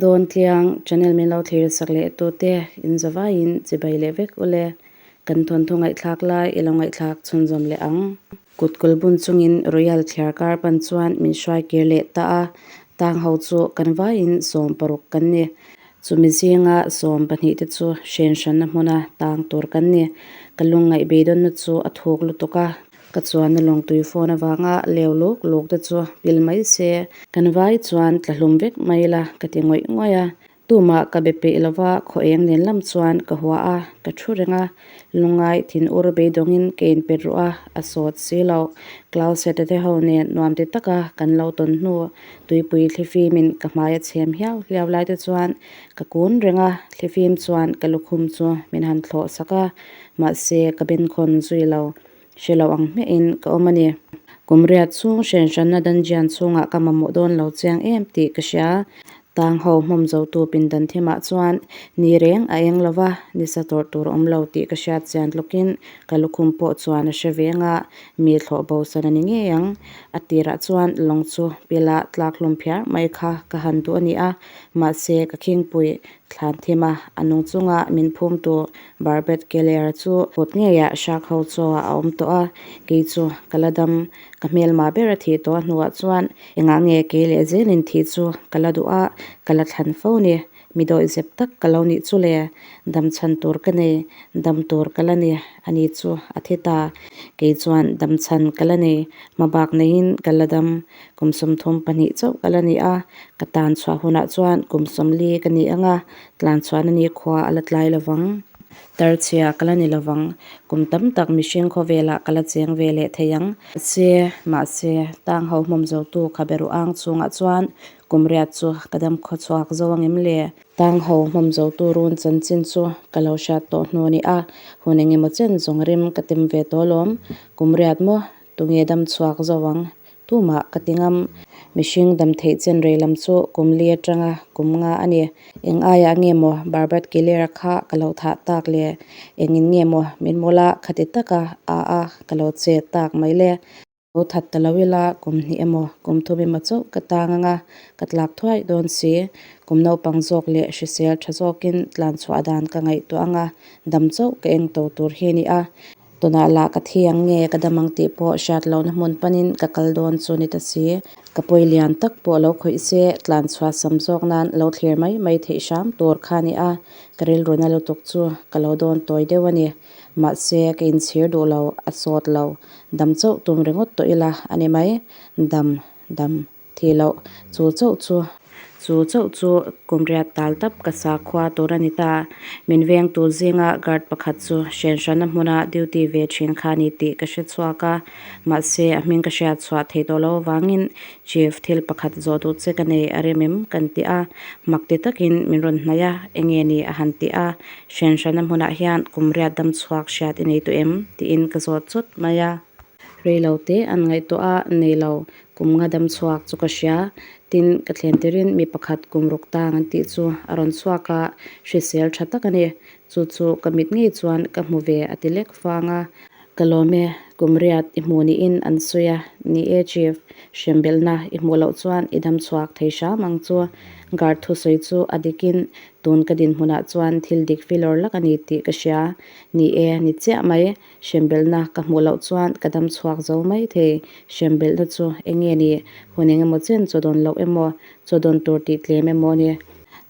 Dawntliang channel min lo thlir sak leh tute in zavaiin chibai leh vek ule. Kan thawnthu ngaihthlak lai i lo ngaihthlak chhunzawm leh ang. Kut kul bun chungin Royal thliarkar pan chuan min hruai kir leh ta a, tang ho chu kan vaiin 16 kan ni. Chumi zinga 12 te chu hren hranna hmuna tang tur kan ni. Ka lungngaih beidawnna chu a thuk lutuk a, ka chuanna lawngtui phone avanga leu luk luk te chu pil mai se, kan vai chuan tla hlum vek mai ila ka ti ngawih ngawih a. Tumah ka be peih lova khaw eng nen lam chuan ka hua a, ka thu reng a. Lungngai thin ur beidawngin ka inpet ruh a, a sawt si lo. Closet-a te ho nen nuam ti taka kan lo tawn hnu tuipui thlifimin ka hmai a chhem hiau hliau lai te chuan ka kun reng a, thlifim chuan ka lukhum chu min han thlawh sak a, mahse ka benkhawn zui lo. Hre lo ang hmiahin ka awm a ni. Kum riat chhung hren hranna dungeon chhungah ka mamawh dawn lo chiang em tih ka hria. Tang ho hmawm zotu pindan thimah chuan ni reng a eng lo va, nisa tawrh tur a awm lo tih ka hriat chian tlukin ka lukhum pawh chuan a hre ve anga mi thlawh bo san a ni ngei ang. A tirah chuan lawng chu pila tlak hlum phiar mai kha ka han duh a ni a, mahse ka khingpui thlan thim a, a nung chunga min phumtu Barbet Keller chu kut ngeiah hrak ho chaw ah a awm tawh a, kei chu ka la dam, ka hmelma ber a thih tawh a hnuah chuan engah nge kei leh zelin thih chu ka la duh a, ka la thlan fo ni, mi dawih zep tak ka lo nih chu le, dam chhan tur ka nei, dam tur ka la ni, ani chu a thi ta, kei chuan dam chhan ka la nei, hmabak neiin ka la dam, kum 32 chauh ka la ni a, ka tan chhuah hunah chuan kum 40 ka ni ang a, Tlan chhuahna ni khua a la tlai lovang. Tarchhia ka la ni lovang. Kum tam tak mihring khawvelah ka la cheng ve leh thei ang. Se, mahse, tang ho hmawm zotu kha beru ang chungah chuan kum riat chu ka dam khaw chhuak zo ang em le? Tang ho hmawm zotu run chanchin chu ka lo hriat tawh hnu a ni a, hun eng emaw chen zawng rim ka tem ve tawh alawm. Kum riat maw? Tunge dam chhuak zo ang? Tumah ka ti ngam. Mihring dam theih chen rei lam chu kum li atanga kum nga a ni. Eng aiah nge maw Barbet Kilera kha ka lo thah tak le? Engin nge maw min mawla khati taka a a ka lo che tak mai le? Lo that ta lo ila kum hnih emaw kum thum emaw chauh ka tang anga ka tlak thuai dawn si. Kum naupang zawk leh hrisel tha zawkin tlan chhuah dan ka ngaihtuah anga dam chauh ka eng to tur hi a ni a. Tunah lah ka thi ang nge ka dam ang tih pawh hriat lohna hmun panin ka kal dawn chu ni ta si. Ka pawi lian tak pawh lo khawih se, tlan chhuah sam zawk nan lo thlir mai mai theih hram tur kha a ni a, ka rilru na lutuk chu ka lo dawn tawi deuh a ni. Mahse, ka inchhir duh lo, a sawt lo. Dam chauh tum ringawt tawh ila a ni mai. Dam, dam. Thih loh, chu chauh chu. Chu chauh chu kum riat tal tap ka sakhua tur a ni ta. Min vengtu zinga guard pakhat chu hren hranna hmuna duty ve thin kha a ni tih ka hre chhuak a. Mahse, a hming ka hriat chhuah theih tawh loh avangin Chief thil pakhat zawh duh che ka nei a rem em kan ti a. Mak ti takin min rawn hnaih a, enge ni a han ti a. Hren hranna hmunah hian kum riat dam chhuak hriat i nei tawh em? tiin ka zawt chawt mai a. Rei lo te an ngaihtuah a, nei lo. Kum nga dam chhuak chu ka hria. Tin, ka thlen tirin mi pakhat kum ruk tang an tih chu a rawn chhuak a, hrisel tha tak a ni. Chu chu ka mit ngei chuan ka hmu ve a ti lek fang a. Ka lawm e, kum riat i hmu niin an sawi a, ni e Chief, hrembelhna i hmuh loh chuan i dam chhuak thei hram ang chu. Guard thusawi chu a dikin tun ka dinhmunah chuan thil dik filawr lak a ni tih ka hria. Ni e, ni chiah mai. Hrembelhna ka hmuh loh chuan ka dam chhuak zo mai thei. Hrembelhna chu eng nge ni? Hun eng emaw chen chaw dawn loh emaw, chaw dawn tur tih tlem emaw a ni.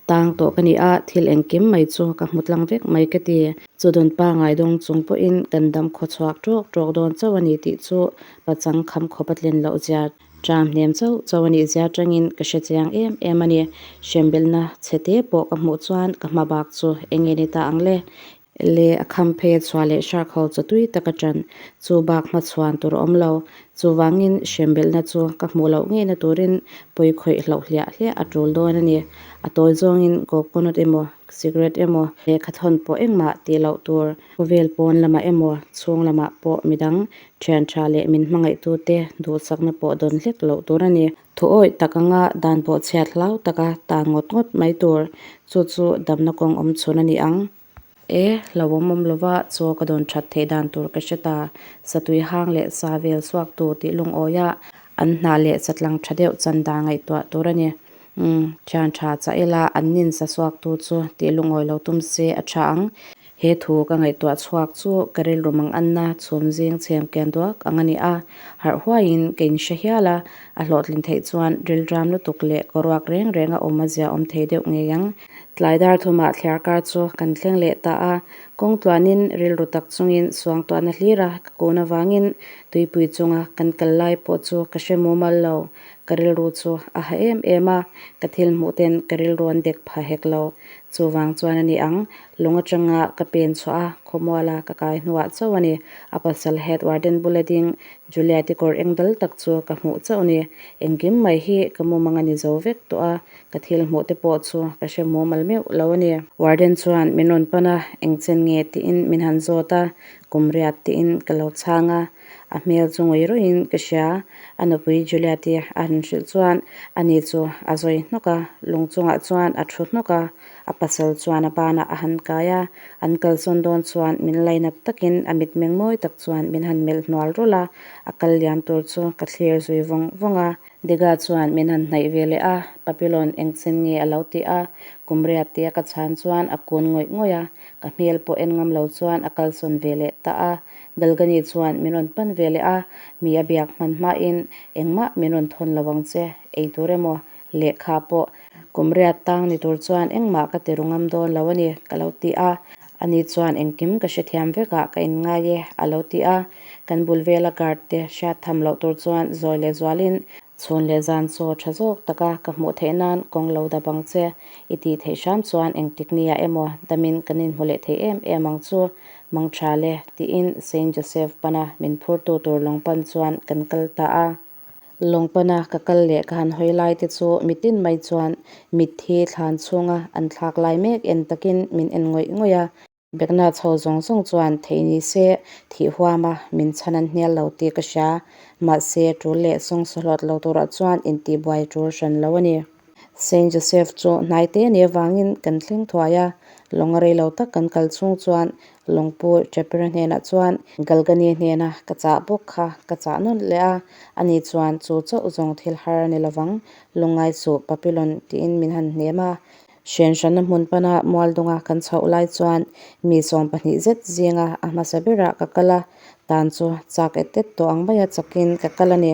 Tang tawh ka ni a, thil engkim mai chu ka hmu tlang vek mai ka ti. Chaw dawn pangai dawng chung pawhin kan dam khaw chhuak tawk tawk dawn chauh a ni tih chu pachang kham khawp a tlin loh zia Ṭam hnem chauh chauh a nih zia aṭangin ka hre chiang em em a ni. Hrembelhna chhe te pawh ka hmuh chuan ka hma bak chu eng nge ni ta ang le? Le a kham phe chhuah leh shark ho chaw tui tak a ṭan. Chu bak hmachhuan tur a awm lo. Chuvangin hrembelhna chu ka hmuh loh ngeina turin pawi khawih hloh hliah hliah a ṭul dawn a ni. A tawi zawngin coconut emaw, cigarette emaw, lehkha thawn pawh engmah tih loh tur. Khawvel pawn lamah emaw, chhung lamah pawh midang thian tha leh min hmangaihtute duhsakna pawh dawn hlek loh tur a ni. Thu awih tak anga dan pawh chhiat hlau taka tan ngawt ngawt mai tur. Chu chu damna kawng awm chhun a ni ang. E, hlauhawm awm lova chaw ka dawn that theih dan tur ka hre ta. Satui hang leh sa vel suak tur tih lungawiah an hnah leh chatlang tha deuh chan dan ngaihtuah tur a ni. Umm, thian tha chah ila an nin sa suaktu chu tih lungawi lo tum se a tha ang. He thu ka ngaihtuah chhuak chu ka rilru mang anna chhum zing chhem kian duak ang a ni a, harh huaiin ka inhre hial a, a hlawhtlin theih chuan rilram lutuk leh kawruak reng reng a awm a zia awm thei deuh ngei ang. Tlai dar thumah thliar kar chu kan thleng leh ta a, kawng tluanin rilru tak chungin suangtuahna hlira ka kun avangin tuipui chunga kan kal lai pawh chu ka hre mumal lo. Ka rilru chu a ha em em a, ka thil hmuh ten ka rilru an dek pha hek lo. Chuvang chuan a ni ang, lung atanga ka pen chhuah a, khawmuala ka kai hnuah chauh a ni. A pasal head warden bula ding Juliet-i kawr eng dal tak chu ka hmuh chauh a ni. Engkim mai hi ka mumang a ni zo vek tawh a, ka thil hmuh te pawh chu ka hre mumal meuh lo a ni. Warden chuan min rawn pan a, eng chen nge tiin min han zawt a, kum riat tiin ka lo chhang a. A hmel chu ngawih rawhin ka hria. A nupui Juliet-i a han hrilh chuan ani chu a zawi hnawk a, lung chungah chuan a thu hnawk a. A pasal chuan a banah a han kai a, an kalsawn dawn chuan min lainat takin a mitmeng mawi tak chuan min han melh hnual rawlh a, a kal liam tur chu ka thlir zui vawng vawng a. Dega chuan min han hnaih ve leh a, Papillon engchen nge a lo ti a, kum riat tia ka chhan chuan a kun ngawih ngawih a, ka hmel pawh en ngam lo chuan a kalsawn ve leh ta a. Galgani chuan min rawn pan ve leh a, mi a biak hman hmain engmah min rawn thawn lo ang che, ei tur emaw lehkha pawh kum riat tang ni tur chuan engmah ka ti ru ngam dawn lo a ni, ka lo ti a. Ani chuan engkim ka hrethiam vekah ka inngai e, a lo ti a. Kan bul vela guard te hriat tham loh tur chuan zawi leh zualin chhun leh zan chaw tha zawk taka ka hmuh theih nan kawng lo dap ang che, i tih theih hram chuan engtik nia emaw damin kan inhmu leh thei em em ang chu, mang tha le, tiin Saint Joseph pana min phurtu tur lawng pan chuan kan kal ta a. Lawng pana ka kal leh ka han hawi lai te chu mitin mai chuan mitthi thlan chhunga an thlak lai mek en takin min en ngawih ngawih a. Bekna chho zawng zawng chuan theih ni se thih huama min chhan an hnial lo tih ka hria. Mahse tul leh sawng sahlawt lo turah chuan intihbuai tul hran lo a ni. Saint Joseph chu hnai te ni avangin kan thleng thuai a, lawng a rei lo tak kan kal chhung chuan Lawngpu Chapera hnenah chuan Galgani hnena ka chah bawk kha ka chah nawlh leh a, ani chuan chu chauh zawng thil har a ni lovang, lungngai suh Papillon tiin min han hnem a. Hrenhranna hmun pana Mualdunga kan chhoh lai chuan mi 12 zet zinga a hmasa berah ka kal a, tan chu chak et et tawh ang maia chakin ka kal a ni.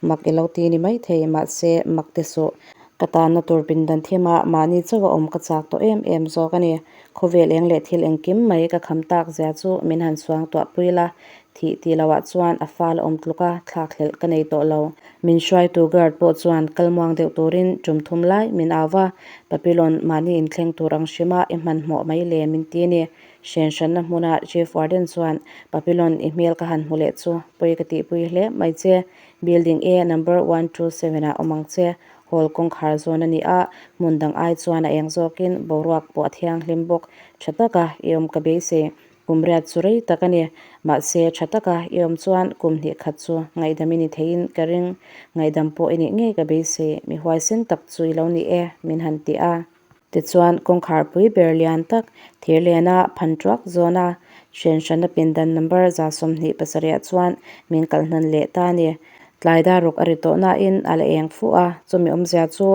Mak i lo ti ni maithei, mahse mak ti suh. Ka tanna tur pindan thima mahni chauh a awm ka chak tawh em em zawk a ni. Khawvel eng leh thil engkim mai ka kham tak zia chu min han suang tuah pui la, thih tih loh ah chuan a fal a awm tluk a, thlak hlelh ka nei tawh lo. Min hruaitu guard pawh chuan kal muang deuh turin tum thum lai min au va, Papillon mahni inthleng tur ang hrima i hmanhmawh mai le min ti a ni. Hrenhranna hmuna Chief Warden chuan Papillon i hmel ka han hmu leh chu pawi ka tihpui hle mai che. Building A number 127 ah awm ang che. Hall kawngkhar zawn a ni a, hmun dang ai chuan a eng zawkin boruak pawh a thianghlim bawk. Tha taka i awm ka beisei. Kum riat chu rei tak a ni. Mahse tha taka i awm chuan kum hnih khat chu ngaihdam i ni theiin ka ring. Ngaihdam pawh i nih ngei ka beisei. Mi huaisen tak chu i lo ni e, min han ti a. Tichuan, kawngkhar pui ber lian tak thir lena phan tuak zawn a, hrenhranna pindan number 27 ah chuan min kal hnan leh ta a ni. Tlai dar ruk a ri tawh nain a la eng fuh a, chumi awmzia chu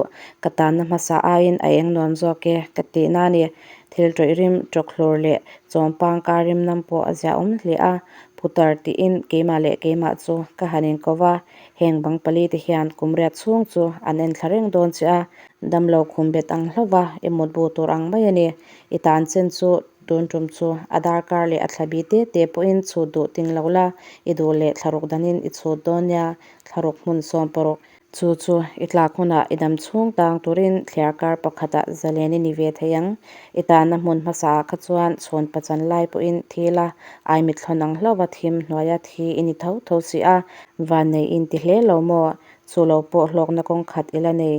ka tanna hmasa aiin a eng nuam zawk e ka tihna a ni. Thil tawih rim, tawk hlur leh chawmpang kar rim nam pawh a ziahawm hle a, putar tiin keimah leh keimah chu ka han inko va, heng bang pali te hian kum riat chhung chu an enthla reng dawn che a, Damlo khum bet ang hlauh va, i mutbu tur ang mai a ni. I tan chen chu tun tum chu a darkar leh a thlabi te te pawhin chhut duh ting lo la, i duh leh thlaruk danin i chhut dawn nia, thlaruk hmun sawm paruk. Chu chu i tlak hunah i dam chhung tang turin thliarkar pakhatah zalen i ni ve thei ang. I tanna hmun hmasaah kha chuan chhawn pachan lai pawhin thi la, ai mithlawn ang hlauh va thim hnuaia thi i ni tho tho si a, vannei i inti hle lo maw? Chu lo pawh hlawkna kawng khat i la nei.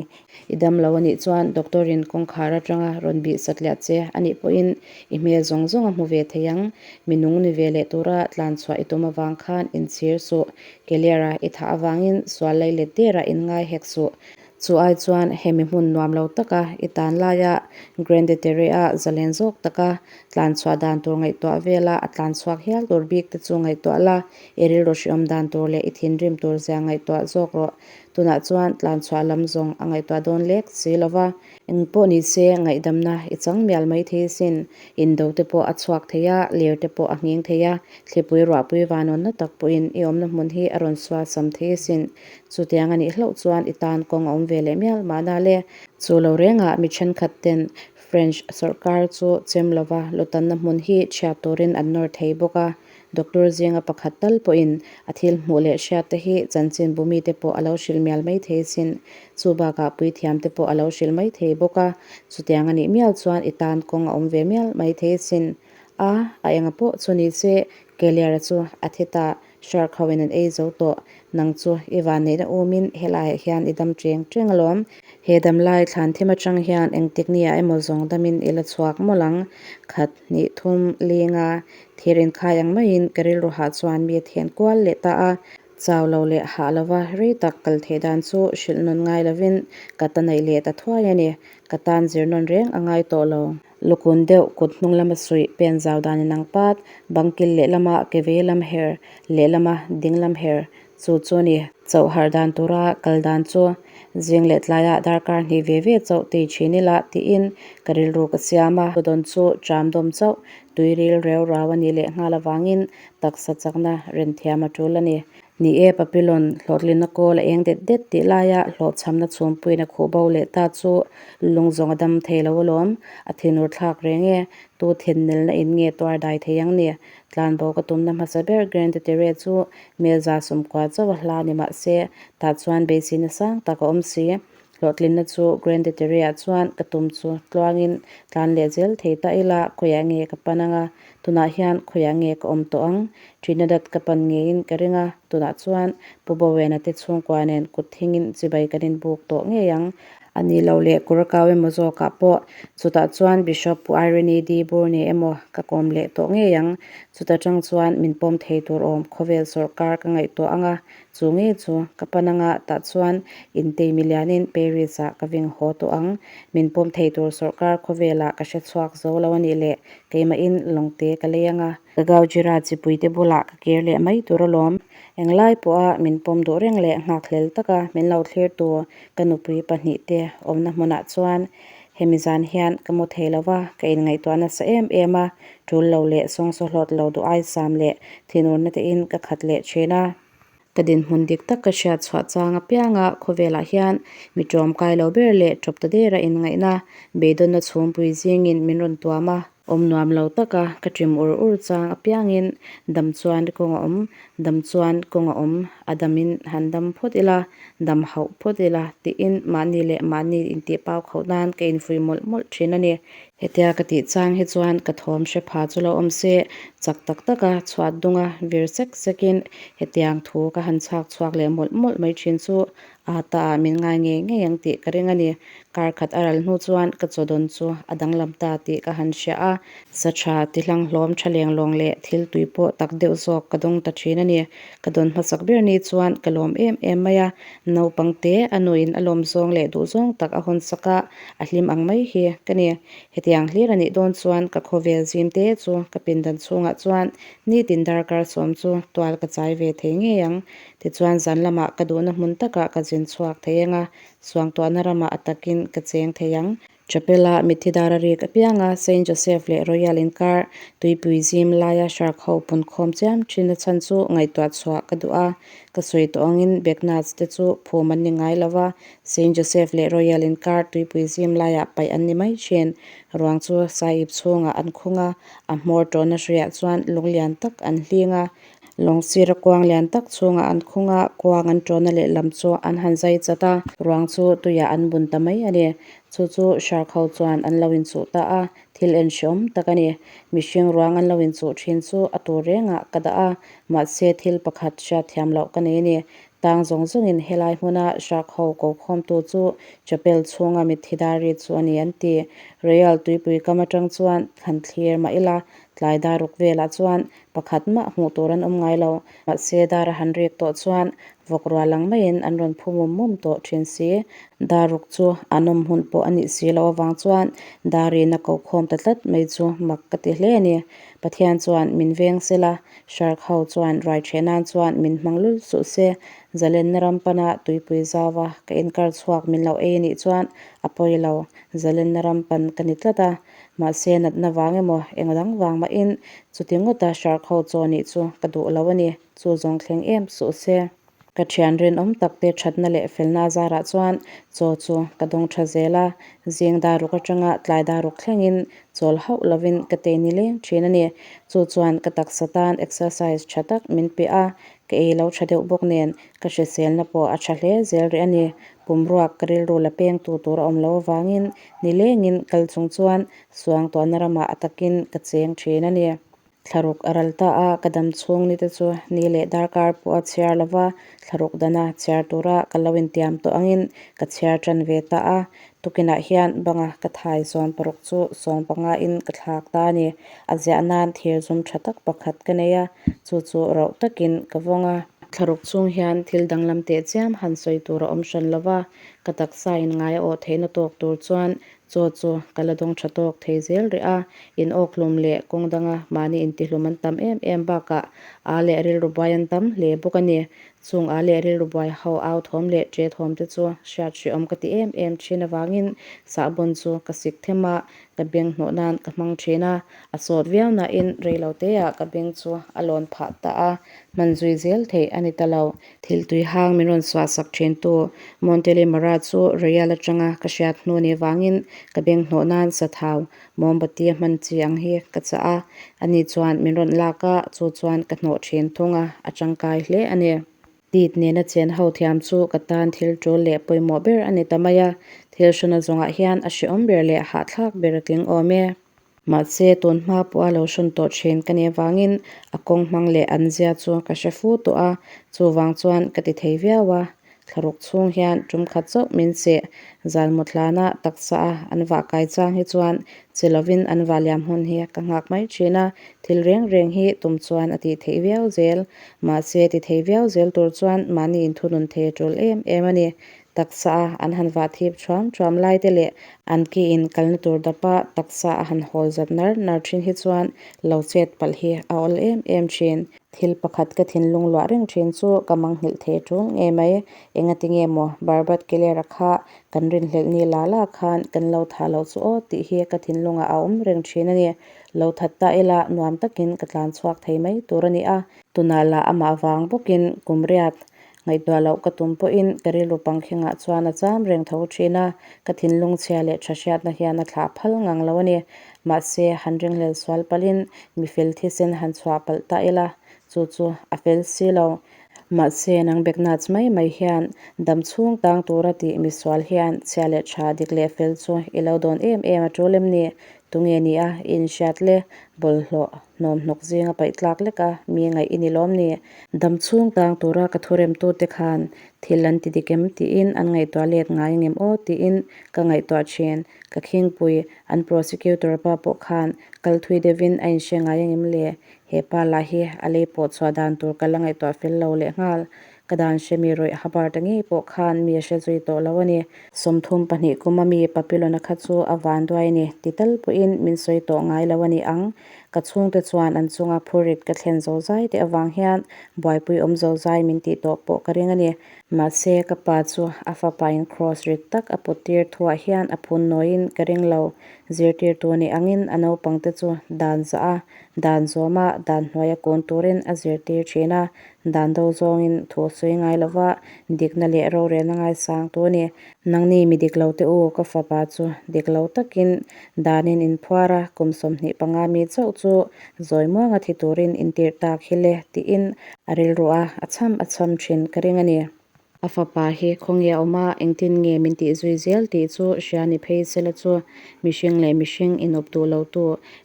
I dam lo a nih chuan doctor in kawngkhar atanga rawn bih satliah che a nih pawhin i hmel zawng zawng a hmu ve thei ang. Mi nung ni ve leh tura tlan chhuah i tum avang khan inchhir suh. Keliara i thah avangin sual lei let derah in ngai hek suh. Chu ai chuan hemi hmun nuam lo taka i tan laia Grande Terre-a zalen zawk taka tlan chhuah dan tur ngaihtuah vela a tlan chhuak hial tur bik te chu ngaihtuah la. I rilru hriawm dan tur leh i thinrim tur zia ngaihtuah zawk rawh. Tunah chuan tlanchhuah lam zawng a ngaihtuah dawn lek si lo va. Eng pawh ni se ngaihdamna i chang mial mai thei asin. Indo te pawh a chhuak thei a, ler te pawh a nghing thei a, thlipui ruahpui vanawnna tak pawhin i awmna hmun hi a rawn sual sam thei asin. Chutiang a nih hlauh chuan i tan kawng a awm ve leh mial mahna le. Chu lo rengah mi thenkhat ten French sawrkar chu chem lova lutanna hmun hi chhiat turin an nawr thei bawk a. Doctor zinga pakhat tal pawhin a thil hmuh leh hriat te hi chanchinbu mite pawh a lo hrilh mial mai thei sin. Chu bakah puithiam te pawh a lo hrilh mai thei bawk a. Chutiang a nih mial chuan i tan kawng a awm ve mial mai thei sin. A, a enga pawh chu ni se, Keliara chu a thi ta. Shark ho in an ei zo tawh. Nang chu i vanneihna umin helaiah hian i dam cheng cheng alawm. He damlai thlan thim atang hian engtik nia emaw zawng damin i la chhuak mawlh ang. Khat, hnih, thum, linga, thir inkhai ang maiin ka rilru hah chuan mi a thian kual leh ta a. Chau lo leh hah lova rei tak kal theih dan chu hrilh nawn ngai lovin ka ta neih leh ta thuai a ni. Ka tan zir nawn reng a ngai tawh lo. Lukun deuh kut hnung lama suih pen zau dan in ang pat, bang kil lehlama ke vei lam her, lehlama ding lam her chu chu a ni. Chauh harh dan tura kal dan chu zing leh tlaiah darkar hnih ve ve chauh tei thin ila tiin ka rilru ka siam a. Dawn chu ṭam dawm chauh tui ril reu rau a nih leh nghal avangin taksa chakna ren thiam a ṭul a ni. Ni e, Papillon hlawhtlinna kawl a eng det det tih laia hlawhchhamna chhumpuiin a khuh bo leh ta chu lung zawng a dam thei lo alawm. A thinur thlak reng e, tu thinnelna in nge tuar dai thei ang ni? Tlanbo ka tumna hmasa ber Grande Terre chu Melza sawmkua chauh a hla ni mah se, tah chuan beiseina sang tak a awm si. Hlawhtlinna chu Grande Terre-ah chuan ka tum chu tluangin tlan leh zel thei ta ila, khawiah nge ka pan anga, tunah hian khawiah nge ka awm tawh ang? Trinidad ka pan ngeiin ka ring a, tunah chuan Pu Bowena te chhungkua nen kut thingin chibai kan inbuk tawh ngei ang. A ni lo leh Curacao emaw zawkah pawh chutah chuan Bishop Pu Irene D. Bourne emaw ka kawm leh tawh ngei ang. Chuta tang chuan min pawm thei tur awm khawvel sawrkar ka ngaihtuah ang a, chu ngei chu ka pan anga tah chuan intei milianin Paris ah ka ving haw tawh ang. Min pawm thei tur sawrkar khawvelah ka hre chhuak zo lo a nih leh keimahin lawngte ka lei ang a. Ka Gaujira chipuite bulah ka kir leh mai tur alawm. Englai pawha min pawm duh reng leh nghakhlel taka min lo thlir tu ka nupui pahnihte awmna hmunah chuan hemi zan hian ka mu thei lo va, ka inngaihtuah nasa em em a, tul lo leh sawngsaw hlawt lo duh aisam leh thinurna tein ka khat leh thin a. Ka dinhmun dik tak ka hriat chhuah chang apianga khawvelah hian mi ṭawmkai lo ber leh ṭawp ta dera inngaihna beidawnna chhungpui zingin min rawn tuam a. Awm nuam lo taka ka ṭim ur ur chang apiangin dam chuan kawng a awm, dam chuan kawng a awm, a damin han dam phawt ila, dam hauh phawt ila tiin mahni leh mahni intih pau khauh nan ka infuih mawlh mawlh ṭhin a ni. Hetia ka tih chang hi chuan ka thawm hre pha chu lo awm se, chak tak taka chhuat dunga vir sek sekin hetiang thu ka han chhak chhuak leh mawlh mawlh mai thin chu a ta ah min ngai ngei ngei ang tih ka ring a ni. Kar khat a ral hnu chuan ka chaw dawn chu a danglam ta tih ka han hria a. Sa tha ti hlang hlawm tha leng lawng leh thil tui pawh tak deuh zawk ka dawng ta thin a ni. Ka dawn hmasak ber ni chuan ka lawm em em mai a, naupang te a nuin a lawm zawng leh duh zawng tak a hawn sak a, a hlim ang mai hi ka ni. Hetiang hlir a nih dawn chuan ka khawvel zim te chu ka pindan chhungah chuan nitin darkar sawm chu tual ka chai ve thei ngei ang. Tichuan zan lamah ka duhna hmun takah ka zin chhuak thei ang a, suangtuahna ramah a takin ka cheng thei ang. Chapel-a mitthi dar a rik apianga Saint Joseph leh Royal inkar tuipui zim laia shark ho punkhawm chiam thin a chhan chu ngaihtuah chhuah ka duh a. Ka sawi tawh angin Begnats te chu phum an ni ngai lo va, Saint Joseph leh Royal inkar tuipui zim laiah paih an ni mai thin. Ruang chu saiip chhungah an khung a, a hmawr tawhna hruiah chuan lung lian tak an hling a. Lawng sira kuang lian tak chhungah an khung a, kuang an tawhna lehlam chu an han zai chat a, ruang chu tuiah an bun ta mai a ni. Chu chu shark ho chuan an lo inchuh ta a, thil en hreawm tak a ni. Mihring ruang an lo inchuh thin chu a tur rengah ka dah a, mahse thil pakhat hriat thiam loh ka nei a ni. Tang zawng zawngin helai hmuna shark ho ko khawmtu chu chapel chhunga mitthi dar ri chu a ni an ti. Royal tuipui kam atang chuan han thlir mah ila, tlai dar ruk velah chuan pakhat mah hmuh tur an awm ngai lo. Mahse dar a han rik tawh chuan Vawk rual ang maiin an rawn phu mum mum tawh thin si. Dar ruk chu an awm hun pawh a nih si loh avang chuan dar in a ko khawm ta tlat mai chu mak ka ti hle a ni. Pathian chuan min veng sela, shark ho chuan ruai ṭheh nan chuan min hmang lul suh se. Zalenna ram pana tuipui zauva ka inkar chhuak min lo ei a nih chuan a pawi lo, zalenna ram pan ka ni tlat a. Mahse natna vang emaw eng dang vang mahin chuti ngawta shark ho chaw nih chu ka duh lo a ni. Chu zawng thleng em suh se. Ka thian rinawm tak te thatna leh felna zarah chuan chaw chu ka dawng tha zel a, zing dar ruk atanga tlai dar ruk thlengin chawl hauh lovin ka tei ni leng thin a ni. Chu chuan ka taksa tan exercise tha tak min pe a, ka ei lo tha deuh bawk nen ka hriselna pawh a tha hle zel rih a ni. Pumruak ka rilru la pengtu tur a awm lo avangin nilengin kal chung chuan suangtuahna ramah a takin ka cheng thin a ni. Thlaruk a ral ta a, ka dam chhung ni te chu ni leh darkar pawh a chhiar lo va, thlaruk dana chhiar tura ka lo intiam tawh angin ka chhiar tan ve ta a. Tukinah hian banga ka thai 16 chu 15 in ka thlak ta a ni. A ziah nan thir zum tha tak pakhat ka nei a, chu chu rauh takin ka vawng a. Thlaruk chhung hian thil danglam teh chiam han sawi tur a awm hran lo va, ka taksa in ngai a awh theihna tawk tur chuan Chaw chu ka la dawng tha tawk thei zel rih a, in awk hlum leh kawng danga mahni intihlum an tam em em bakah a leh rilru buai an tam hle bawk a ni. Chung a leh rilru buai ho au thawm leh ṭe thawm te chu hriat hrehawm ka ti em em ṭhin avangin sahbawn chu ka sik them a, ka beng hnawh nan ka hmang ṭhin a, a sawt viau nain reiloteah ka beng chu a lawn phah ta a, hman zui zel theih a ni ta lo. Thil tui hang min rawn suah sak thin tu Montelimara chu Royal atanga ka hriat hnu ni vangin ka beng hnawh nan sathau mawmbati a hman chi ang hi ka chah a, ani chuan min rawn lak a, chu chuan ka hnawh thin thung a, a tangkai hle a ni. Tit nena chen ho thiam chu ka tan thil tul leh pawimawh ber a ni ta mai a, thil hrana zawngah hian a hrehawm ber leh hahthlak ber a tling awm e. Mahse, tun hma pawha lo hrawn tawh thin ka nih avangin a kawng hmang leh an zia chu ka hre fu tawh a, chuvang chuan ka ti thei viau a. Thlaruk chhung hian tum khat chauh min seh zal mawthlana taksa a an vah kai chang hi chuan che lovin an vah liam hun hi ka nghak mai thin a, thil reng reng hi tum chuan a tih theih viau zel. Mahse, ti thei viau zel tur chuan mahni inthunun thei a tul em em a ni. Taksa a an han vah thip thuam thuam lai te leh an ki in kalna tur dapa taksa a han hawl zat nar nar thin hi chuan lo chet palh hi a awl em em thin. Thil pakhat ka thinlung luah reng thin chu ka mangnghilh thei tul ngei mai. Engati nge maw Barbat Keller-a kha kan rinhlelh ni la la khan kan lo thah loh chu aw tih hi ka thinlungah a awm reng thin a ni. Lo that ta ila nuam takin ka tlan chhuak thei mai tur a ni a. Tunah lah amah vang bawkin kum riat Ngaihtuah loh ka tum pawhin ka rilru pangkhingah chuan a cham reng tho thin a, ka thinlung chhia leh tha hriatna hian a thlah phal ngang lo a ni. Mahse, han ringhlel sual palhin mi fel thisen han chhuah palh ta ila, chu chu a fel si lo. Mahse, nang Beknats mai mai hian dam chhung tang tura tih mi sual hian chhia leh tha dik leh fel chu i lo dawn em em a tul em ni? Tunge ni a i inhriat le? Bawlhhlawh hnawm hnawk zinga paih tlak lek a mi ngaih i ni lawm ni? Dam chhung tang tura ka thuremtute khan thil an ti dik em tiin an ngaihtuah let ngai ngem aw tiin ka ngaihtuah thin. Ka khingpui an prosecutor pa pawh khan kal thui deuhin a inhre ngai angem le? He pa lah hi a lei pawh chhuah dan tur ka la ngaihtuah fel lo lehnghal. Ka dan hre mi rawih Hubbard-a ngei pawh khan mi a hre zui tawh lo a ni. 32 kuma mi Papillon-a kha chu a vanduai a ni ti tal pawhin min sawi tawh ngai lo a ni ang. Ka chhungte chuan an chunga phurrit ka thlen zo zai te avang hian buaipui awm zo zai min tih tawh pawh ka ring a ni. Mahse, ka pa chu a fapain cross rit tak a put tir thuah hian a phun nawiin ka ring lo. Zirtirtu nih angin a naupangte chu dan zah a, dan zawm a, dan hnuaia kun turin a zirtir thin a. Dan do zawngin thu a sawi ngai lo va, dikna leh rorelna ngaisang tu a ni. Nangni mi dik lo te u, ka fapa chu dik lo takin danin in phuar a, kum 25 mi chauh chu zawi muanga thi turin in tirh tak hi le tiin a rilru a, a cham a cham thin ka ring a ni. A fapa hi khawnge a awm a, engtin nge min tih zui zel tih chu hria ni phei sela chu mihring leh mihring inawp duh lotu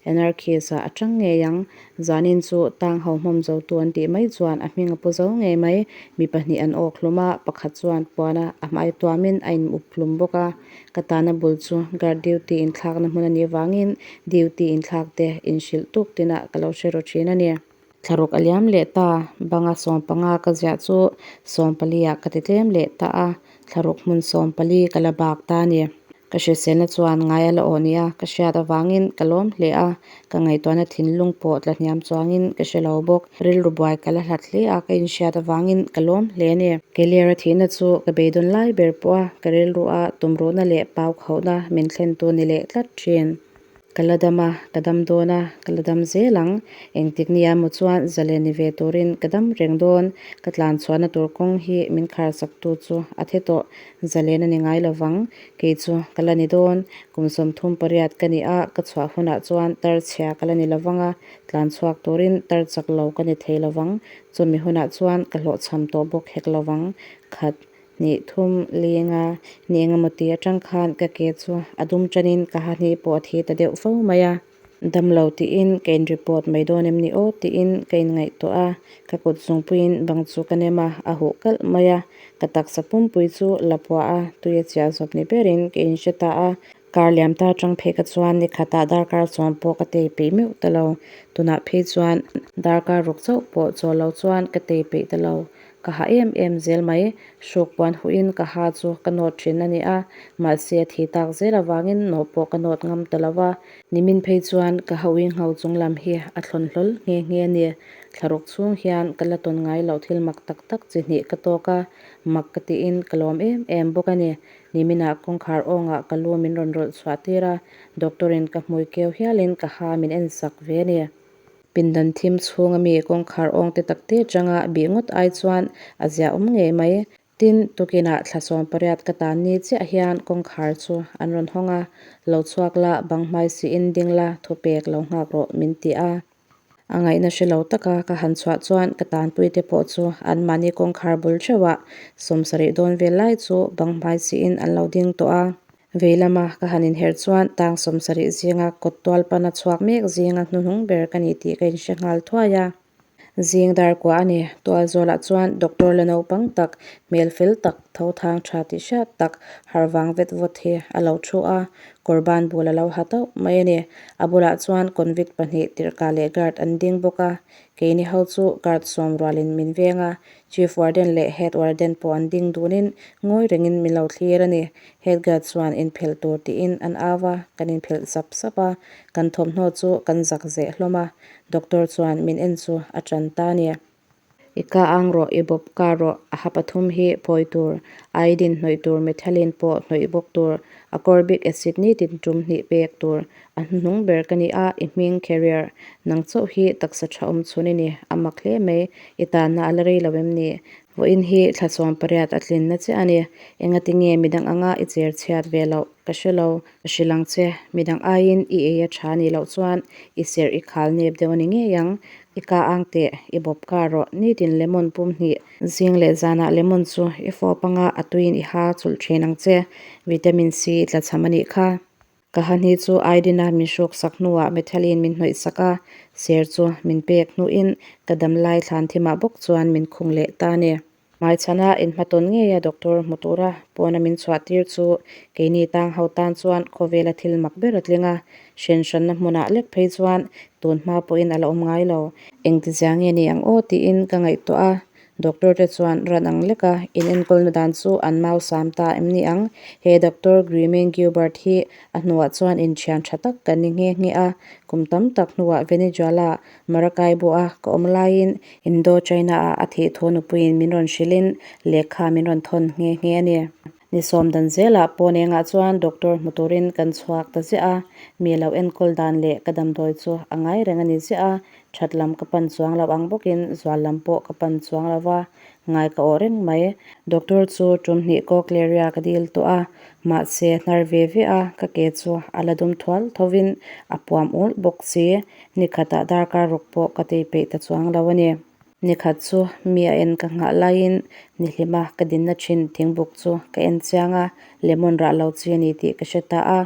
anarchist-ah a tang ngei ang. Zanin chu tang ho hmawm zotu an tih mai chuan a hming a pu zo ngei mai. Mi pahnih an awk hlum a, pakhat chuan puana a hmai tuamin a in up hlum bawk a. Ka tana bul chu guard duty inthlakna hmun a nih vangin duty inthlak te inhrilh tuk tinah ka lo hre ru thin a ni. Thlaruk a liam leh ta, banga sawmpanga ka ziah chu sawmpali ah ka ti tlem leh ta a, thlaruk hmun sawmpali ka la bak ta a ni. Ka hriselna chuan ngai a la awh nia ka hriat avangin ka lawm hle a, ka ngaihtuahna thinlung pawh tla hniam chuangin ka hre lo bawk. Rilru buai ka la hlat hle a, ka inhriat avangin ka lawm hle a ni. Keliara thihna chu ka beidawn lai ber pawh a, ka rilru a tumruhna leh pau khauhna min thlentu ni leh tlat thin. Ka la dam a, ka dam dawn a, ka la dam zel ang. Engtik nia maw chuan zalen ni ve turin ka dam reng dawn. Ka tlan chhuahna tur kawng hi min khar saktu chu a the tawh. Zalen a ni ngai lo vang. Kei chu ka la ni dawn. Kum 38 ka ni a, ka chhuah hunah chuan tar chhia ka la ni lo vang a, tlan chhuak turin tar chak lo ka ni thei lo vang. Chumi hunah chuan ka hlawhchham tawh bawk hek lo vang. Khat. Hnih thum lenga ni engemaw ti atang khan ka ke chu a dum tanin ka ha hnih pawh a thi ta deuh fo mai a. Damlo tiin ka in report mai dawn em ni aw tiin ka in ngaihtuah a, ka kut zungpuiin bang chu ka nem a, a huh kalh mai a. Ka taksa pumpui chu la puah a, tui a chiah zawp ni berin ka in hre ta a. Kar liam ta atang phei ka chuan ni khatah darkar sawm pawh ka tei peih meuh ta lo. Tunah phei chuan darkar ruk chauh pawh chaw lo chuan ka tei peih ta lo. Ka ha em em zel mai. Hruk puan huhin ka ha chu ka nawt thin a ni a, mahse a thi tak zel avangin nawh pawh ka nawt ngam ta lo va. Nimin phei chuan ka ha ui ngho chung lam hi a thlawn hlawl nghe nghe a ni. Thlaruk chhung hian ka la tawn ngai loh thil mak tak tak chi hnih ka tawk a, mak ka tiin ka lawm em em bawk a ni. Niminah kawngkhar awngah ka lu min rawn rawlh chhuah tir a, doctor in ka hmui keu hialin ka ha min en sak ve a ni. Pindan thim chhunga mi kawngkhar awng te tak te atanga bih ngawt ai chuan a zia awm ngei mai. Tin, tukinah thla 18 ka tan ni chiah hian kawngkhar chu an rawn hawng a, lo chhuak la, bang hmai siin ding la, thupek lo nghak rawh min ti a. A ngaihna hre lo taka ka han chhuah chuan ka tanpuite pawh chu anmahni kawngkhar bul theuhah 70 dawn vel lai chu bang hmai siin an lo ding tawh a. Vei lama ka han inher chuan tang 70 zinga kawt tual pana chhuak mek zinga hnuhnung ber ka ni tih ka inhre nghal thuai a. Zing dar kuah a ni. Tualzawlah chuan doctor la naupang tak, hmel fel tak, tho thang tha tih hriat tak, harh vang vet vawt hi a lo thu a, kawr ban bul a lo ha tauh mai a ni. A bulah chuan convict pahnih tirhkah leh guard an ding bawk a, keini ho chu guard sawm rualin min veng a, chief warden leh head warden pawh an ding dunin ngawi rengin min lo thlir a ni. Head guard chuan inphelh tur tiin an au a, kan inphelh sap sap a, kan thawmhnaw chu kan zak zeh hlawm a, Doctor chuan min en chu a ṭan ta a ni. I ka ang rawh, i bawp ka rawh, a ha pathum hi phawi tur, iodine hnawih tur, methylene pawh hnawih bawk tur, acorbic acid nitin tum hnih pek tur, a hnuhnung ber ka ni a, i hming carrier, nang chauh hi taksa ṭha awm chhun i ni, a mak hle mai, i tanna a la rei lo em ni? Vawiin hi thla 18 a tlinna chiah a ni, engati nge midang anga i cher chhiat ve loh ka hre lo. Ka hrilh ang che, midang aiin i ei a tha nih loh chuan i serh i khal nep deuh a ni ngei ang. I ka ang teh, i bawp kar rawh, nitin lemon pum hnih. Zing leh zanah lemon chu i fawp anga a tuiin i ha chulh thin ang che, vitamin C i tlachham a nih kha. Ka ha hni chu iodine a min hruk sak hnuah methylene min hnawih sak a, ser chu min pek hnuin ka damlai thlan thimah bawk chuan min khung leh ta a ni. Hmaichhana inhmatawn ngeia doctor hmu tura pawna min chhuah tir chu keini tang ho tan chuan khawvela thil mak ber a tling a, hren hranna hmunah lek phei chuan tun hma pawhin a la awm ngai lo. Engtizia nge ni ang aw tiin ka ngaihtuah a, doctor te chuan ran ang leka inenkawlna dan chu an mau sam ta em ni ang? He Doctor Grimain Gilbert hi a hnuah chuan inthian tha tak kan ni nghe nghe a, kum tam tak hnuah Venezuela Maracaibo a ka awm laiin Indo-China-ah a thih thu nupuiin min rawn hrilhin lehkha min rawn thawn nghe nghe a ni. Ni sawm dan zelah pawn engah chuan doctor hmu turin kan chhuak ta ziah a, mi lo enkawl dan leh ka damdawi chu a ngai reng a ni ziah a, that lam ka pan chuang lo ang bawkin zual lam pawh ka pan chuang lo va, ngai ka awh reng mai. Doctor chu tum hnih cochlearia ka dil tawh a, mahse hnar ve ve a, ka ke chu a la dum thual thovin a puam ulh bawk si. Ni khatah darkar ruk pawh ka tei peih ta chuang lo a ni. Ni khat chu mi a en ka nghah laiin nihlima ka dinna thin thingbuk chu ka en chiang a, lemon rah lo chi a ni tih ka hre ta a.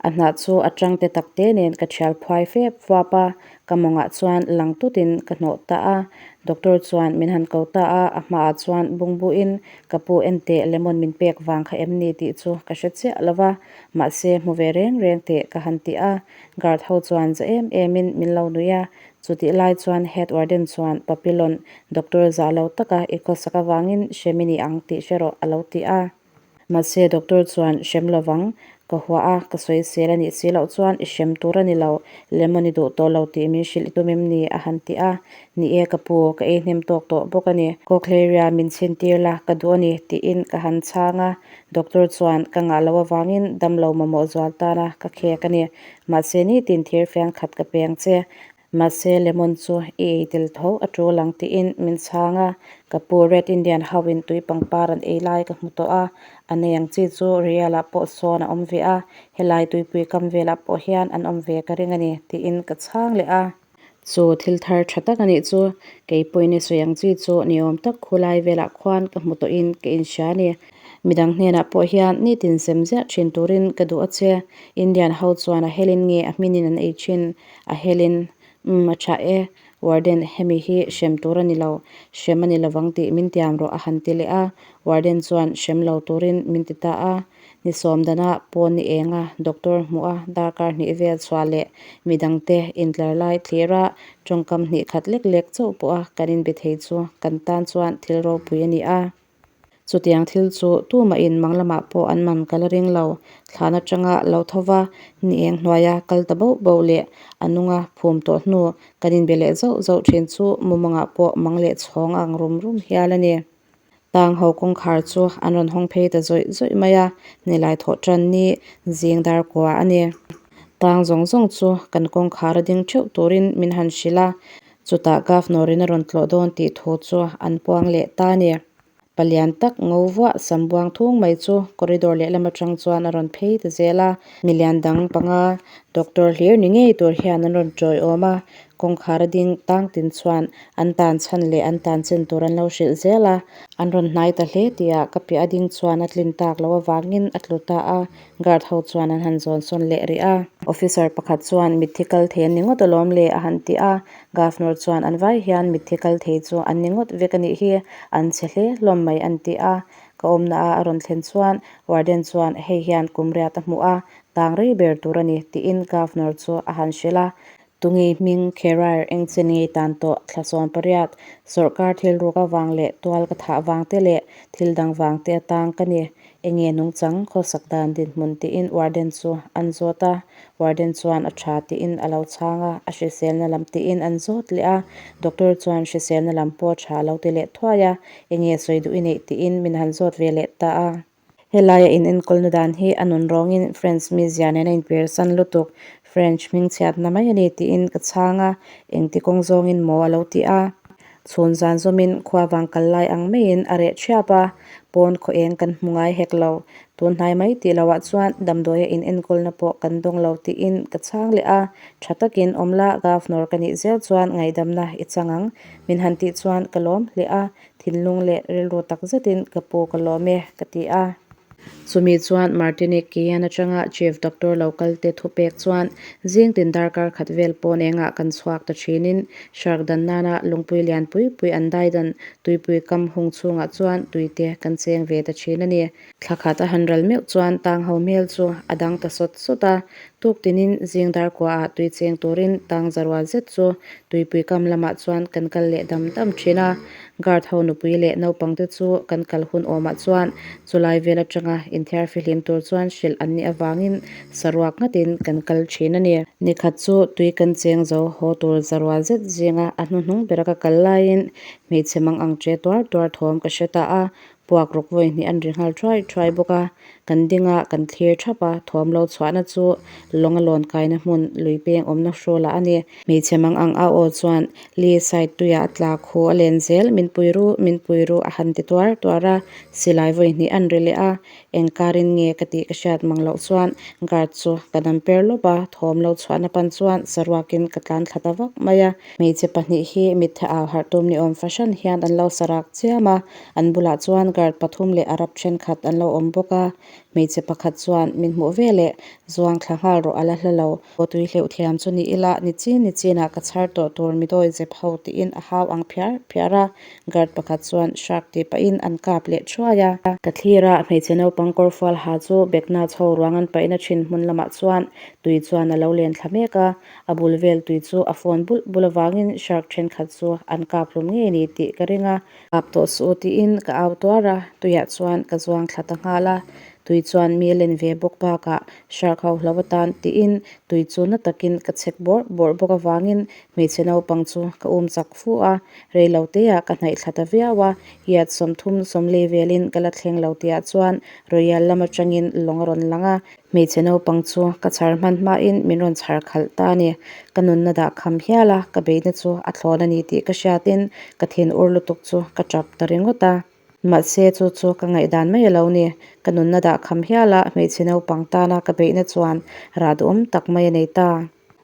A hnah chu a tang te tak te nen ka thial phuai fep fuap a, ka mawngah chuan lang tutin ka hnawh ta a. Doctor chuan min han ko ta a, a hmaah chuan bungbuin ka pu enteh lemon min pek vang kha em ni tih chu ka hre chiah lo va, mahse hmu ve reng reng teh ka han ti a. Guard ho chuan za em emin min lo nuih a, chutih lai chuan head warden chuan Papillon doctor zah lo taka i khawsak avangin hrem i ni ang tih hre rawh a lo ti a. Mahse doctor chuan hrem lovang, ka hua a, ka sawisel a nih si loh chuan i hrem tur a ni lo, lemon i duh tawh lo tih min hrilh i tum em ni? a han ti a. Ni e ka pu, ka ei hnem tawk tawh bawk a ni. Cochlearia min chhintir la, ka duh a ni tiin ka han chhang a. Doctor chuan ka ngah loh avangin damlo mamawh zual tana ka khek a ni. Mahse nitin thir fian khat ka peng che. Mahse lemon chu i ei tel tho a tul ang tiin min chhang a, ka pu Red Indian ho in tui pangpar an ei lai ka hmu tawh a, a nei ang chi chu Rial ah pawh sawn a awm ve a, helai tuipui kam velah pawh hian an awm ve ka ring a ni tiin ka chhang leh a. Chu thil thar tha tak a nih chu, kei pawhin i sawi ang chi chu ni awm tak khulai velah khuan ka hmu tawhin ka inhria a ni. Midang hnenah pawh hian nitin sem ziah thin turin ka duh a che, Indian ho chuan a helin nge a hminin an ei thin A helin, Umm, a tha e, Warden, hemi hi hrem tur a ni lo, hrem a ni lovang tih min tiam rawh a han ti leh a. Warden chuan hrem lo turin min ti ta a. Ni sawm danah pawn ni eng a, doctor hmuh a, darkar hnih vel chhuah leh midangte intlar lai thlir a, tawngkam hnih khat lek lek chauh pawh a kan inbe thei chu kan tan chuan thil ropui a ni a. Chutiang thil chu tumahin mang lamah pawh an man ka la ring lo. Thlan atanga lo tho va, ni eng hnuaia kal ta boh boh leh a nunga phum tawh hnu kan inbe leh zauh zauh thin chu mumangah pawh mang leh chhawng a ang rum rum hial a ni. Tang ho kawngkhar chu an rawn hawng phei ta zawih zawih mai a, nilai thawh tan ni zing dar kua a ni. Tang zawng zawng chu kan kawngkhar a ding theuh turin min han hrilh a, chutah Governor-in a rawn tlawh dawn tih thu chu an puang leh ta a ni. Palian tak ngo vuah sam buang thung mai chu corridor lehlam atang chuan a rawn phei ta zel a, milian dang panga doctor hlir ni ngei tur hian an rawn tawiawm a, kawngkhar a ding tang tin chuan an tan chhan leh an tan chin tur an lo hrilh zel a, an rawn hnai ta hle tihah ka piah a ding chuan a tlin tak loh avangin a tlu ta a, guard ho chuan an han zawn sawn leh rih a. Officer pakhat chuan mitthi kal thei an ni ngawt alawm le a han ti a, Governor chuan an vai hian mitthi kal thei chu an ni ngawt vek a nih hi, an chhe hle hlawm mai an ti a. Ka awmna a a rawn thlen chuan Warden chuan hei hian kum riat a hmuh a, tang rei ber tur a ni tiin Governor chu a han hrilh a. Tungi hming Kherar eng chen ngei tan tawh thla 18 sawrkar thil ruk avang leh tual ka thah vang te leh thil dang vang te atang ka ni. Enge nungchang khawsak dan dinhmun tiin Warden chu an zawt a. Warden chuan a tha tiin a lo chhang a, a hriselna lam tiin an zawt leh a. Doctor chuan hriselna lam pawh a tha a lo ti leh thuai a, enge sawi duh i neih tiin min han zawt ve leh ta a. Helaia in enkawlna dan hi a nun rawngin French mizia nen a inpirsan lutuk, French hmingchhiatna mai a ni tiin ka chhang a, engti kawng zawngin maw a lo ti a. Chhun zan zawmin khua vang kal lai ang maiin a reh thiap a, pawn khaw eng kan hmu ngai hek lo. Tun hnai mai tih loah chuan damdawia in enkawlna pawh kan dawng lo tiin ka chhang leh a, tha takin awm la Governor ka nih zel chuan ngaihdamna i chang ang min han tih chuan ka lawm hle a, thinlung leh rilru tak zetin ka pu ka lawm e ka ti a. Chumi chuan Martinique Kian atanga Chief Doctor lo kalte thupek chuan zing tin darkar khat vel pawn engah kan chhuak ta thinin shark dan nana lungpui lian pui pui an dai dan tuipui kam hung chhungah chuan tuite kan cheng ve ta thin a ni. Thla khat a han ral meuh chuan tang ho hmel chu a dang ta sawt sawt a, tuk tinin zing dar kuaah tui cheng turin tang zarual zet chu tuipui kam lamah chuan kan kal leh dam dam thin a. Guard ho nupui leh naupangte chu kan kal hun awmah chuan chulai vel atanga inthiar fihlim tur chuan hrilh an nih avangin saruak ngatin kan kal thin a ni. Nikhat chu tui kan cheng zo haw tur zarual zet zinga a hnuhnung bera ka kal laiin hmeichhe mang ang che tuar tuar thawm ka hre ta a, Puak ruk vawi hnih an ri nghal thuai thuai bawk a, kan ding a, kan thlir thap a, thawm lo chhuahna chu lawng a lawn kaina hmun lui peng awmna hrulah a ni. Hmeichhe mang ang a aw chuan Lee side tuiah a tla khu a len zel, min pui ru, min pui ru a han ti tuar tuar a, silai vawi hnih an ri leh a, eng karin nge ka tih ka hriat mang loh chuan guard chu ka dam per lawp a, thawm lo chhuahna pan chuan saruakin ka tlan thla ta vak mai a. Hmeichhe pahnih hi mitthi au harh tum ni awm fahran hian an lo sarak chiam a, An bulah chuan guard pathum leh Arab thenkhat an lo awm bawk a. Hmeichhe pakhat chuan min hmuh veleh zuang thla nghal rawh a la hla lo. Aw tui hleuh thiam chu ni ila nichin nichinah ka chhar tawh tur mi dawi zep ho tiin a hau ang phiar phiar a. Guard pakhat chuan shark tih pahin an kap leh thuai a. Ka thlir a, hmeichhe naupang kawrfual ha chu Bekna chho ruang an paihna thin hmun lamah chuan tui chuan a lo len thla mek a. A bul vel tui chu a fawn bulh bulh avangin shark thenkhat chu an kap hlum ngei ni tih ka ring a. Kap tawh suh u tiin ka au tuar a, tuiah chuan ka zuang thla ta nghal a. Tui chuan mi a len ve bawk bakah shark ho hlo atan tiin tui chu na takin ka chek bawrh bawrh bawk avangin hmeichhe naupang chu ka um chak fu a. Rei lo teah ka hnaih thla ta viau a, yard 30 40 velin ka la thleng lo tihah chuan Royal lam atangin lawng a rawn lang a. Hmeichhe naupang chu ka chhar hman hmain min rawn chhar khalh ta a ni. Ka nunna dah kham hial a, ka beihna chu a thlawn a ni tih ka hriatin ka thin ur lutuk chu ka tap ta ringawt a. Mahse chu chu ka ngaihdan mai a lo ni. Ka nunna dah kham hial a, hmeichhe naupang tana ka beihna chuan rah duhawm tak mai a nei ta.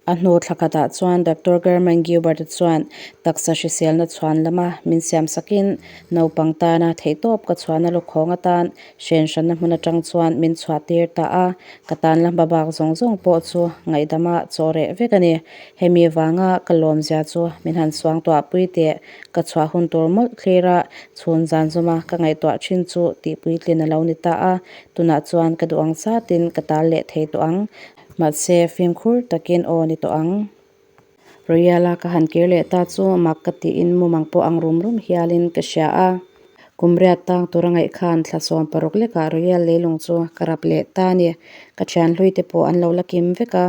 A hnu thla khatah chuan Doctor German Gilbert-a chuan taksa hriselna chhuan lama min siam sakin naupang tana theihtawp ka chhuahna lukhawng atan hren hranna hmun atang chuan min chhuah tir ta a, ka tan la hma bak zawng zawng pawh chu ngaihdama chaw reh vek a ni. Hemi vanga ka lawmzia chu min han suangtuah pui teh, ka chhuah hun tur mawlh thlir a, chhun zan zawma ka ngaihtuah thin chu tihpuitlin a lo ni ta a, tunah chuan ka duh ang zatin ka tal leh thei tawh ang. Mahse, fimkhur takin aw ni tawh ang. Royal-a ka han kir leh ta chu mak ka tiin mumang pawh ang rum rum hialin ka hria a. Kum riat tang tura ngaih khan thla 16 lekah Royal leilung chu ka rap leh ta a ni. Ka thian hlui te pawh an lo la kim vek a.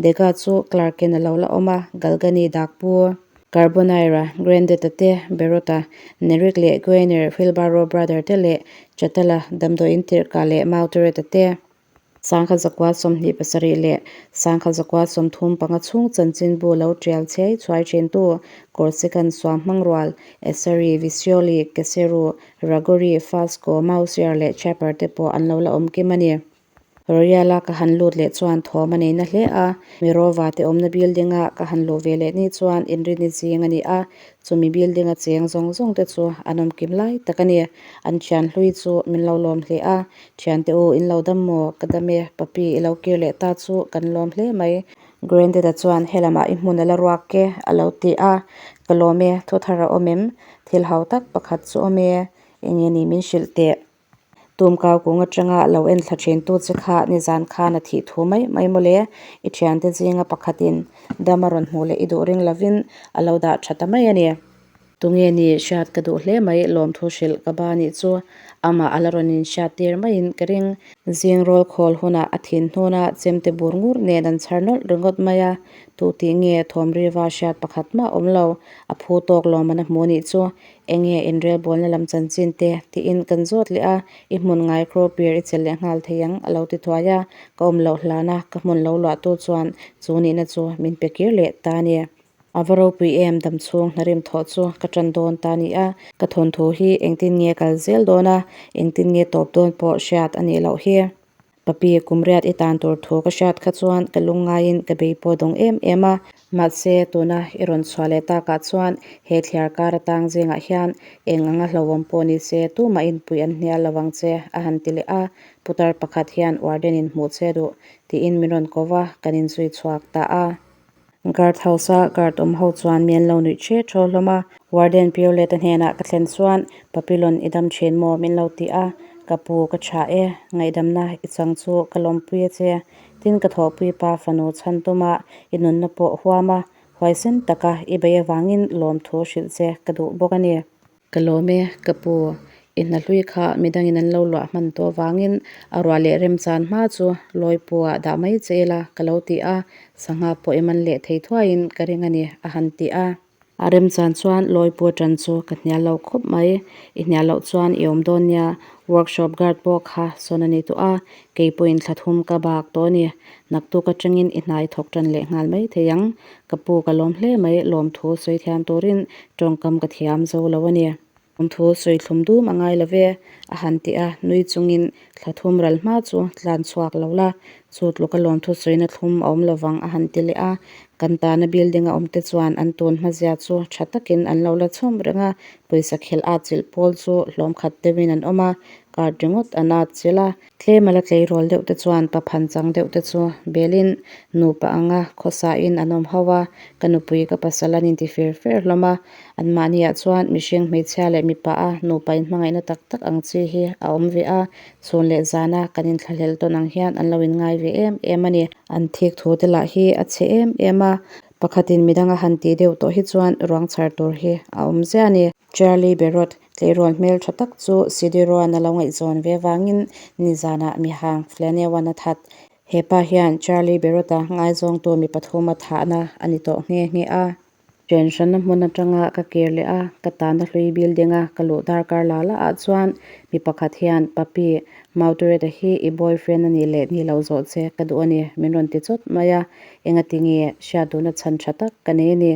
Dega chu Clark-in a lo la awm a, Galgani Dakpu, Carbonaira, Grandetta te, Berota, Nerik leh Guener, Wheelbarrow Brother te leh Chatala, Damdawiin Tirhka leh Mautureta te. 1927 leh 1935 chhung chanchinbu lo tial chhiai chhuai thintu Corsican suam hmang rual Esseri, Visioli, Keseru, Ragori, Fasco, Mausier leh Chaper te pawh an lo la awm kim a ni. Royal-a ka han lut leh chuan thawm a nei na hle a, Mirova te awmna building-a ka han luh ve leh ni chuan inrini zing a ni a, chumi building-a cheng zawng zawng te chu an awm kim lai tak a ni. An thian hlui chu min lo lawm hle a, Thiante u, in lo dam maw? Ka dam e, Papi, i lo kir leh ta chu kan lawm hle mai. Grandad-a chuan helamah i hmun a la ruak e, a lo ti a. Ka lawm e, thu thar a awm em? Thil hau tak pakhat chu awm e, enge ni min hrilh teh? Tumkau kung atanga lo en thla thin tu che kha nizan khan a thih thu mai mai mawle, i thiante zinga pakhatin dam a rawn hmuh leh i duh ring lovin a lo dah tha ta mai a ni. Tunge ni hriat ka duh hle mai lawmthu hrilh ka ba nih chu amah a la rawn inhriat tir maiin ka ring. Zing rawl khawl hunah a thin hnuna chemte bur ngur nen an chhar nawlh ringawt mai a, tu tih nge thawm riva hriat pakhat mah awm lo, a phu tawk lawm an a hmu nih chu enge inrelbawlna lam chanchin te tiin kan zawt leh a, i hmun ngai Crowpier i chelh leh nghal thei ang a lo ti thuai a, ka awm loh hlana ka hmun lo luahtu chuan chu nihna chu min pe kir leh ta a ni. A va ropui em damchhung hnarim thawh chu ka tan dawn ta ni a. Ka thawnthu hi engtin nge kal zel dawn a, engtin nge tawp dawn pawh hriat a nih loh hi. Papi kum riat i tan tur thu ka hriat kha chuan ka lungngaiin ka bei pawh dawng em em a. Mahse, tuna i rawn chhuah leh takah chuan he thliar kar atang zingah hian eng anga hlauhawm pawh ni se tumah inpuih an hnial lo ang che, a han ti leh a. Putar pakhat hian warden in hmuh che duh tiin min rawn ko va, kan inzui chhuak ta a. Guard house a guard awm ho chuan mi an lo nuih che thaw hlawm a, Warden Piolet-a hnenah ka thlen chuan Papillon i dam thin maw min lo ti a, ka pu ka tha e, ngaihdamna i chang chu ka lawmpui a che, tin ka thawhpui pa fanu chhan tuma i nunna pawh huam a, huaisen taka i bei avangin lawmthu hrilh che ka duh bawk a ni. Ka lawm e, ka pu. I hna hlui kha midangin an lo luah hman tawh avangin a ruah leh remchan hma chu Lawipu-ah dah mai che ila ka lo ti a, sangha pawh i man leh thei thuaiin ka ring a ni, a han ti a. A remchan chuan Lawipu atan chu ka hnial lo khawp mai. I hnial loh chuan i awm dawn nia, workshop guard pawh kha sawn a ni tawh a, kei pawhin thla thum ka bak tawh a ni. Naktuk atangin i hna i thawk tan leh nghal mai thei ang. Ka pu ka lawm hle mai, lawmthu sawi thiam turin tawngkam ka thiam zo lo a ni. Lawmthu sawi thlum dum a ngai lo ve, a han ti a, nui chungin thla thum ral hma chu tlan chhuak lo la, chu tluka lawmthu sawina thlum a awm lovang a han ti leh a. Kan tana building a awmte chuan an tun hmazia chu tha takin an lo la chhawm reng a, pawisa khelh at chilh pawl chu hlawm khat deuhin an awm a. Card ringawt an atchilh a, tlem a la tleirawl deuh te chuan pa phanchang deuh te chu belin nupa anga khawsain an awm ho a, ka nupui ka pasal an inti fer fer hlawm a, anmahniah chuan mihring hmeichhia leh mipa a nupa inhmangaihna tak tak ang chi hi a awm ve a, chhun leh zana kan inthlahlel tawn ang hian an lo inngai ve em em a ni. An thik thu te lah hi a chhe em em a, pakhatin midang a han tih deuh tawh hi chuan ruang chhar tur hi a awm ziah a ni. Charlie Berot, tleirawl hmel tha tak chu Sidiroan a lo ngaihzawn ve avangin nizanah mihang Flaneuan a that. He pa hian Charlie Berot-a ngaizawngtu mi pathum a thahna a ni tawh nghe nghe a. Chen hranna hmun atanga ka kir leh a, ka tahna hlui building a ka luh darkar la la ah chuan mi pakhat hian, Papi, Mautureta hi i boyfriend a nih leh ni lo zawh che ka duh a ni, min rawn ti chawt mai a. Engati nge hriat duhna chhan tha tak ka nei a ni.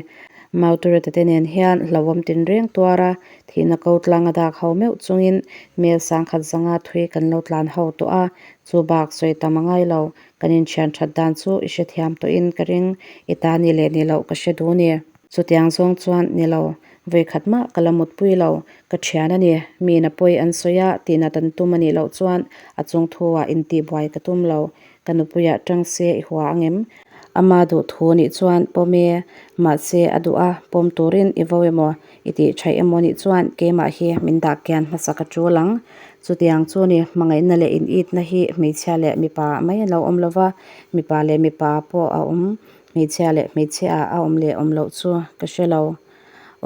Mautureta te nen hian hlauhawm tinreng tuar a, thihna ko tlang a dak ho meuh chungin hmel sangkhat zanga thui kan lo tlan ho tawh a, chu bak sawi tam a ngai lo. Kan inthian that dan chu i hrethiam tawhin ka ring, i ta ni leh ni loh ka hre duh ni. Chutiang zawng chuan ni lo, vawikhat mah ka la mutpui lo, ka thian a ni. Miin a pawi an sawi a, tihnat an tum a nih loh chuan a chung thu-ah intihbuai ka tum lo. Ka nupuiah tang se i hua ang em? Ama duh thu nih chuan pawm e, mahse a duh a, pawm turin i vo emaw, i tih thaih emaw nih chuan keimah hi min dah kian hmasa ka tul ang. Chutiang chu ni, hmangaihna leh initna hi hmeichhia leh mipa mai a lo awm lova, mipa leh mipa pawh a awm, hmeichhia leh hmeichhia ah a awm leh awm loh chu ka hre lo.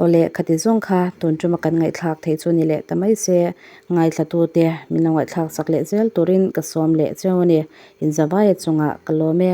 Awle, khati zawng kha tun tuma kan ngaihthlak theih chu ni leh ta mai se, ngaithlatute min lo ngaihthlak sak leh zel turin ka sawm leh cheu a ni. Inzavaia chungah ka lawm e.